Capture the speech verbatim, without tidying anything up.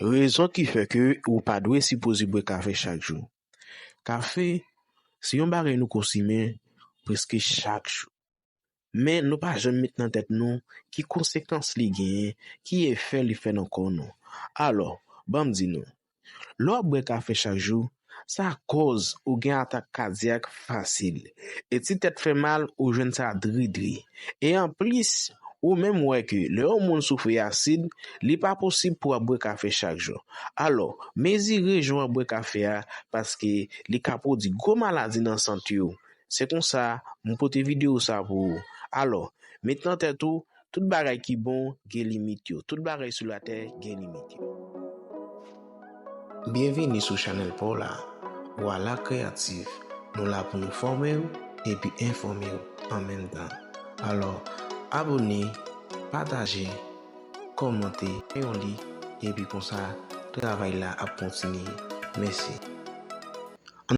Rezon ki fè ke ou pa dwe sipoze bwè kafe chak jou. Kafe se yon bagay nou konsimen prèske chak jou. Men nou pa janm met nan tèt nou ki konsekans li genyen, ki efè li fè nan kò nou. Alò, ban m di nou, lè w ap bwè kafe chak jou, sa kòz ou gen atak kadyak fasil. E ti tèt fè mal, ou jwenn sa dri dri. E anplis, ou menm wè ke lè yon moun soufri asid, li pa posib pou w ap bwè kafe chak jou. Alò, mezire jan w ap bwè kafe a, paske li ka pwodui gwo maladi nan sante w. Se konsa, m pote videyo sa pou ou. Alò, met nan tèt ou, tout bagay ki bon gen limit yo. Tout bagay sou latè gen limit yo. Byenveni sou chanèl pa w la, Wala Kreyatif. Nou la pou nou fòme w epi enfòme w an menm tan. Alò, abòne, pataje, kòmante, fè yon like, epi konsa, travay la ap kontinye. Mèsi.